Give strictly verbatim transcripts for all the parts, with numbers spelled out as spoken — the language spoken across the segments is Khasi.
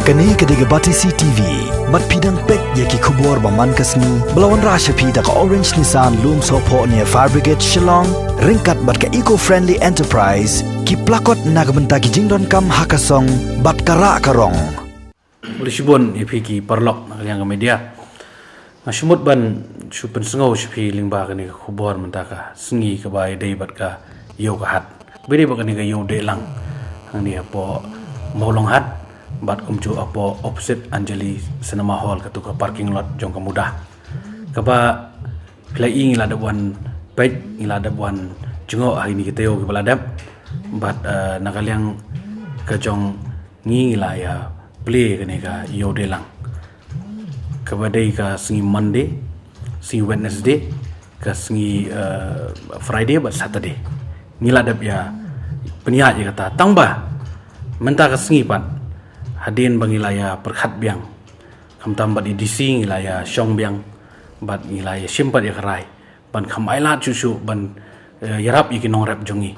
Kane ka dei ka Batesi T V. Bad phi dang peit ïa ki khubor ba man ka sngi ba la wanrah sha phi da ka Orange Nissan Lumsohphoh near Fire Brigade Shillong, ryngkat bad ka Eco Friendly Enterprise, ki plakot na ka bynta ki jingdonkam ha ka song bad ka rah ka rong. Uli shibun ïa phi ki paralok na ka liang ka media. Nga sumut ban shu pynsngew sha phi lyngba kane ka khubor mynta ka sngi kaba ïadei bad ka ïew ka hat. Ba ïadei bad kane ka ïew deh lang hangne hapoh Mawlong Hat bad kumjuh hapoh opposite Anjali Cinema Hall, katu ka parking lot jong ka MUDA. Kaba phi la i ngi la dep wan peit, ngi la dep wan jngoh ha kine ki taïew kiba la dep. Bad, eh, na ka liang ka jong ngi, ngi la ïa plie kane ka ïew deh lang. Kaba dei ka sngi Monday, sngi Wednesday, ka sngi, eh, Friday bad Saturday. Ngi la dep ïa pynïaid ïa kata, tang ba mynta ka sngi pat, hadien ba ngi la ïa pyrkhat biang, khamtam bad i D C ngi la ïa shong biang bad ngi la ïa shim pat ïa ka rai ban kham ailad shuh shuh ban, eh, ïarap ïa ki nongrep jong ngi.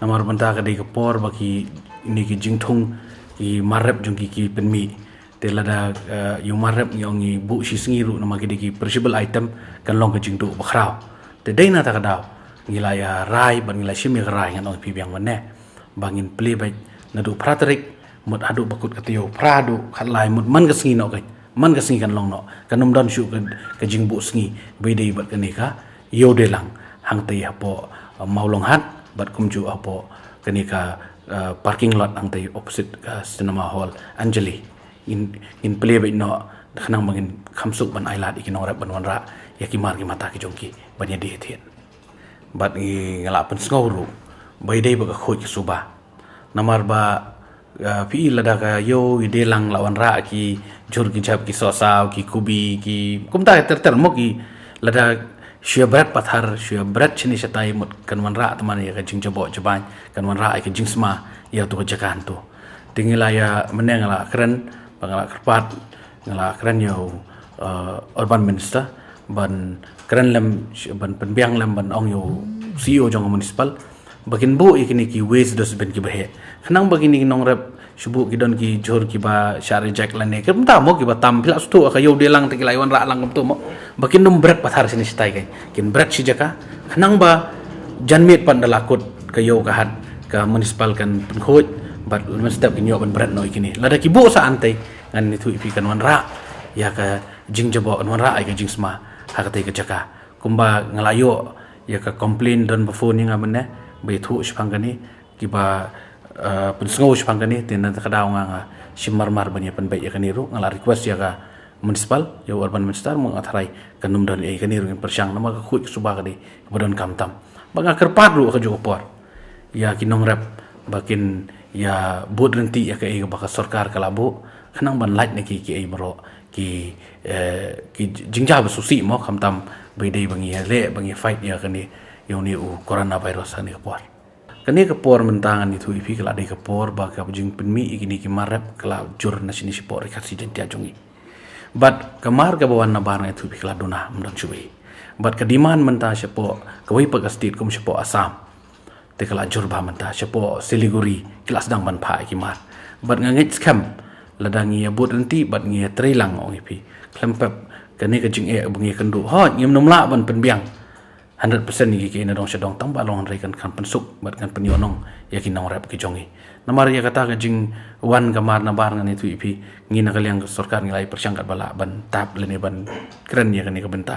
Namar mynta ka dei ka por ba kine ki jingthung ki mar rep jong ki ki pynmih. Te lada, eh, ïa u mar rep ngi ong ngi buh shi sngi ruh namar ki dei ki perishable item, kan long ka jingduh bakhraw. Te dei na kata ka daw ngi la ïa rai bad ngi la shim ïa ka rai, ngan ong ïa phi biang mynne ba ngin plie beit naduh phra tarik mut haduh ba kut ka taïew phra haduh khatlai, mut man ka sngi noh ka, man ka sngi kan long noh, kan ym don shuh ka, ka jingbuh sngi ba ïadei bad kane ka ïew deh lang hangtei hapoh, eh, Mawlong Hat bad kumjuh hapoh kane ka, eh, parking lot hangtei opposite ka Cinema Hall Anjali. Ngin, ngin plie beit noh khnang ba ngin kham suk ban ailad ïa ki nongrep ban wanrah ïa ki mar ki mata ki jong ki ban ïadie thied. Bad ngi, nga la pynsngew ruh ba ïadei bad ka khuid ka suba. Namar ba, ah, phi i lada ka ïew i deh lang la wanrah ki jhur ki jhep, ki sohsaw, ki kubi, ki kumta ter ter mo, ki lada shu ïa bret pathar, shu ïa bret shane shatai mut kan wanrah tymmen ïa ka jingjaboh jabain, kan wanrah ïa ka jingsma ïa utu ka jaka hangtu. Te ngi la ïa, mynne nga la kren, ba nga la kyrpad, nga la kren ïa u, eh, Urban Minister ban kren lem, ban pynbiang lem, ban ong ïa u C E O jong ka municipal ba kin buh ïa kine ki waste dustbin kiba heh, khnang ba kine ki nongrep shu buh, ki don ki jhur kiba shah reject lane kumta mo, kiba tam, phi la sngewthuh, ka ïew deh lang te ki la ïa wanrah lang kumta mo, ba kin ym bret pathar shane shatai, kan kin bret shi jaka, khnang ba janmiet pat da la kut ka ïew ka hat, ka municipal kan pynkhuid bad mynstep kin ïoh ban bret noh ïa kine. Lada ki buh sah hangtei, ngan ïathuh ïa phi, kan wanrah ïa ka jingjaboh, kan wanrah ïa ka jingsma ha katei ka jaka. Kumba nga la ïoh ïa ka complain, don ba phone ïa nga mynne ba ïathuh shaphang kane, kiba, eh, pynsngew shaphang kane, te na kata ka daw nga, nga shim mar mar ban ïa pynbeit ïa kane ruh. Nga la request ïa ka municipal, ïa u Urban Minister, ma nga tharai kan ym don ei, kane ruh ngin pyrshang namar ka khuid ka suba ka dei kaba donkam tam. Ba nga kyrpad ruh ha kajuh ka por ïa ki nongrep ba kin ïa bud ryntih ïa kaei kaba ka sorkar ka la buh, khnang ban lait na ki, kiei baroh ki, eh, ki jingjia ba sngewsih mo, khamtam ba ïadei ba ngi ïaleh, ba ngi fight ïa kane, ïa une u coronavirus ha kane ka por. Kane ka por mynta ngan ïathuh ïa phi, ka la dei ka por ba ka jingpynmih ïa kine ki mar rep ka la jur na shane shapoh Ri Khasi Jaiñtia jong ngi. Bad ka mar kaba wan nabar, ngan ïathuh ïa phi, ka la duna, ym don shuh ei. Bad ka demand mynta shapoh kawei pat ka state kum shapoh Assam, te ka la jur bha mynta, shapoh Siliguri ki la sdang ban phah ïa ki mar. Bad nga ngeit skhem lada ngi ïa bud ryntih bad ngi ïa trei lang, ong ïa phi, khlem pep kane ka jingeh ba ngi ïa kynduh, hooid ngim nym lah ban pynbiang hundred percent ïa kiei nadong shadong, tang ba long hynrei kan, kan pynsuk bad kan pynïohnong ïa ki nongrep ki jong ngi. Namar ïa kata ka jingwan ka mar nabar, ngan ïathuh ïa phi, ngi na ka liang ka sorkar ngi la ïa pyrshang katba lah ban tap lane ban kren ïa kane ka bynta.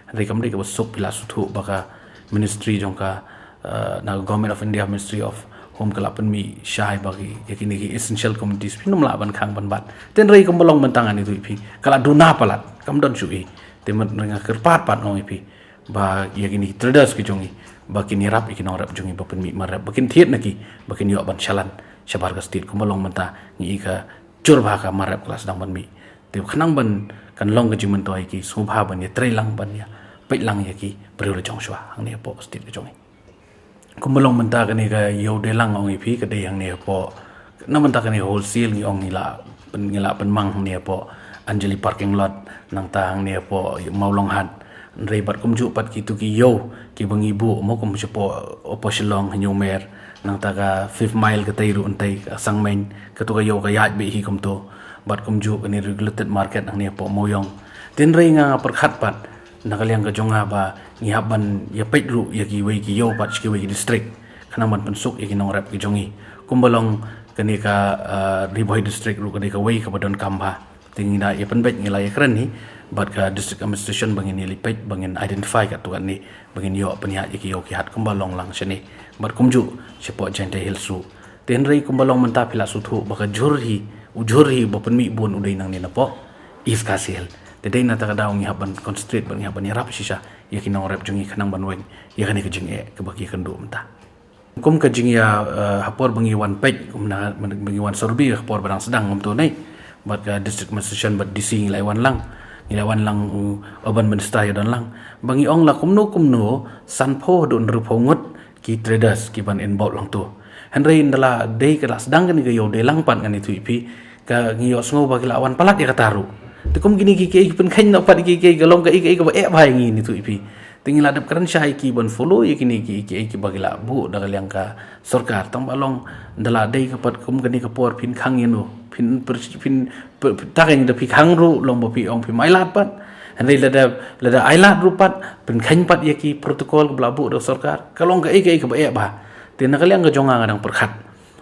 Hynrei kam dei kaba suk, phi la sngewthuh ba ka ministry jong ka, eh, na ka Government of India, Ministry of Home, ka la pynmih shai ba ki, ïa kine ki essential commodities phin nym lah ban khang ban bat. Te hynrei kumba long mynta, ngan ïathuh ïa phi, ka la duna palat, kam don shuh ei. Te mynta nga kyrpad pat, ong ïa phi, ba ïa kine ki traders ki jong ngi ba kin ïarap ïa ki nongrep jong ngi ba pynmih mar rep, ba kin thied na ki, ba kin ïoh ban shalan shabar ka state. Kumba long mynta ngi i ka jur bha ka mar rep ka la sdang ban mih. Te khnang ban kan long ka jingmyntoi ïa ki, sngewbha ban ïa trei lang, ban ïa peit lang ïa ki briew la jong shuwa hangne hapoh ka state ka jong ngi. Kumba long mynta kane ka ïew deh lang, ong ïa phi, ka dei hangne hapoh, na mynta kane wholesale ngi ong, ngi la pyn-, ngi la pynmang hangne hapoh Anjali parking lot, nangta hangne hapoh Mawlong Hat. Hynrei bad kumjuh pat kitu ki ïew kiba ngi buh mo, kum shapoh, hapoh Shillong, Hynñiewmer, nangta ka Fifth Mile katei ruh, hangtei ka Sangmeiñ, katu ka ïew ka ïaid beit hi kumtu. Bad kumjuh kane regulated market hangne hapoh Mawiong. Hynrei nga pyrkhat pat na ka liang ka jong nga ba ngi hap ban ïa peit ruh ïa kiwei ki ïew pat sha kiwei ki district khnang ban pynsuk ïa ki nongrep ki jong ngi. Kumba long kane ka, uh, Ri Bhoi district ruh ka dei kawei kaba donkam bha. Te ngi la ïa pynbeit, ngi la ïa kren hi bad ka district administration ba ngin ïa leit peit, ba ngin identify katto katne, ba ngin ïoh pynïaid ïa ki ïew ki hat kumba long lang shane bad kumjuh shapoh Jaintia Hills ruh. Te hynrei kumba long mynta phi la sngewthuh ba ka jhur hi, u jhur hi ba pynmih bun u dei nangne napoh East Khasi Hills. Te dei na kata ka daw ngi hap ban concentrate bad ngi hap ban ïarap shisha ïa ki nongrep jong ngi khnang ban weng ïa kane ka jingeh kaba ki ïakynduh mynta. Kum ka jingïa, eh, ha por ba ngi wan peit, kum na, ba ngi wan survey ha por ba dang sdang kumto ne. Bad ka district administration bad D C ngi la wan lang. Ngi la wan lang, u urban minister ïa don lang. Ba ngi ong la kumno kumno, sanphew haduh hynriewphew ngut ki traders ki ban involve lang to. Hynrei ynda la dei ka la sdang kane ka ïew dei lang pat ngan ïathuh ïa phi, ka ngi ïohsngew ba ki la wan palat ïa kata ruh. Te kum kine ki, ki, ki pynkheiñ noh pat ki, ki, ka long ka, ki, ki, kaba eh bha ïa ngi, ngi ïathuh ïa phi. Te ngi la dep kren shai ki ban follow ïa kine ki, ki, kiba ki la buh da ka liang ka sorkar. Tang ba long ynda la dei ka pat kum kane ka por phin khang ïano, phin, phin, phin, phin, ta ka ngi da phi khang ruh long ba phi ong phim ailad pat. Hynrei lada, lada ailad ruh pat, pynkheiñ pat ïa ki protocol kaba la buh da ka sorkar. Ka long ka, ki, kaba eh bha. Te na ka liang ka jong nga nga dang pyrkhat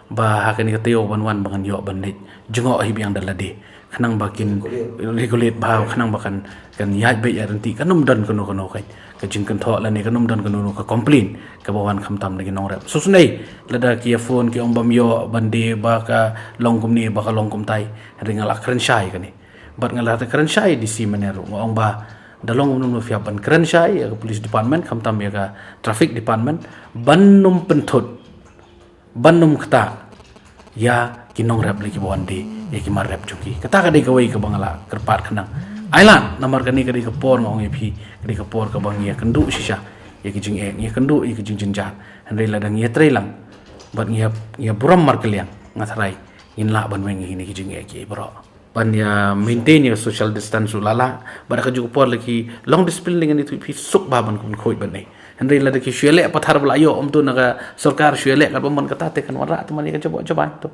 ba ha kane ka taïew ban wan ba ngan ïoh ban leit jngoh hi biang da lade khnang ba kin regulate bha, khnang ba kan, kan ïaid beit ïaid ryntih, kan ym don kano kano ka, ka jingkynthoh lane kan ym don kano kano ka complain kaba wan khamtam na ki nongrep. Sngewsynei lada ki ïa phone ki ong bym ïoh ban die ba ka long kumne ba ka long kumtai. Hynrei nga la kren shai kane bad nga la kren shai D C mynne ruh, nga ong ba da long kumno phi hap ban kren shai ïa ka police department khamtam ïa ka traffic department ban ym pynthut, ban ym ktah ïa ki nongrep lane kiba wan die ïa ki mar rep jong ki. Kata ka dei kawei kaba nga la kyrpad khnang. Ailad namar kane ka dei ka por, nga ong ïa phi, ka dei ka por kaba ngi ïakynduh shisha ïa ki jingeh, ngi ïakynduh ïa ki jingjynjar. Hynrei lada ngi ïatrei lang bad ngi ïa, ngi ïaburom markylliang, nga tharai ngin lah ban weng ïa kine ki jingeh kiei baroh. Ban ïa maintain ïa social distance ruh la lah. Bad ha kajuh ka por la ki long discipline, ngan ïathuh ïa phi, suk bha ban khuid ban ei. Hynrei lada ki shu ïaleh pathar ba la ïoh, ym tu na ka sorkar shu ïaleh katba mon kata, te kan wanrah te man ïa ka jaboh jabai to.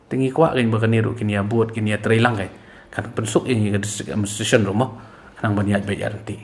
Te ngi kwah kein ba kane ruh kin ïa bud, kin ïatrei lang kein. Kan pynsuk ïa ngi ka district administration ruh mo, khnang ban ïaid beit ïaid ryntih.